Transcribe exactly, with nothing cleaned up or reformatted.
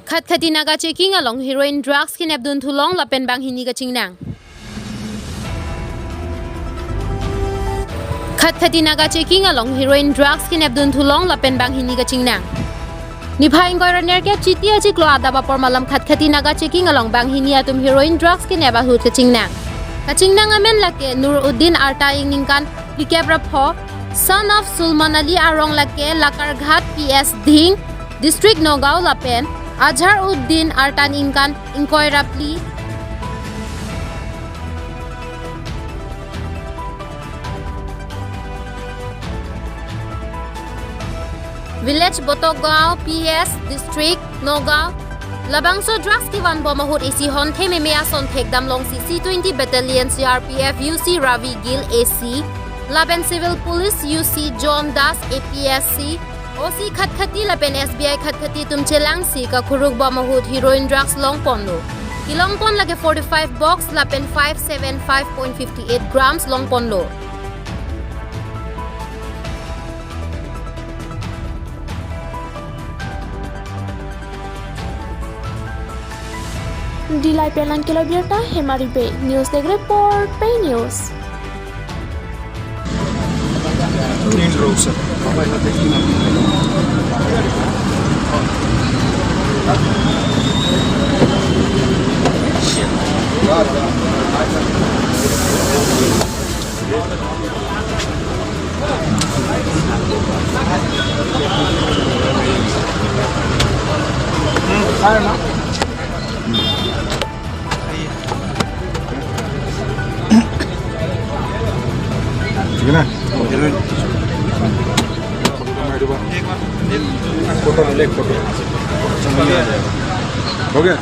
Khatkhati Naga checking along heroin drugs kenepdun thulong lapen banghini kachingnang. Khatkhati Naga checking along heroin drugs kenepdun thulong lapen banghini kachingnang. Niphai ingkoi ra nerkep Chiti achiklo adap apor malam Khatkhati Naga checking along banghini atum heroin drugs kenep ahut kachingnang. Kachingnang amen lake Nur Uddin arta ingningkan phlikep ra pho, son of Sulman Ali arong lake Lakarghat P S Dhing, District Nagaon lapen Azhar Uddin arta ingningkan ingkoi ra phli, Village Botokgaon P S, District Nagaon. Labangso drugs kevan bom ahut isi honthe meme ason thekdam longsi C twenty Battalion C R P F U C Ravi Gill A C lapen Civil Police U C John Das A P S C, O C Khatkhati lapen S B I Khatkhati atum chelangsi kakhuruk bom ahut heroin drugs longponlo. Kelongpon lake forty-five box lapen five seven five point fifty eight grams longponlo. Dillai pen lang kelo birta Hemari Bey, News Desk Report, Pei News. ठीक है ना? फोटो मार दो। फोटो ले, फोटो। हो गया?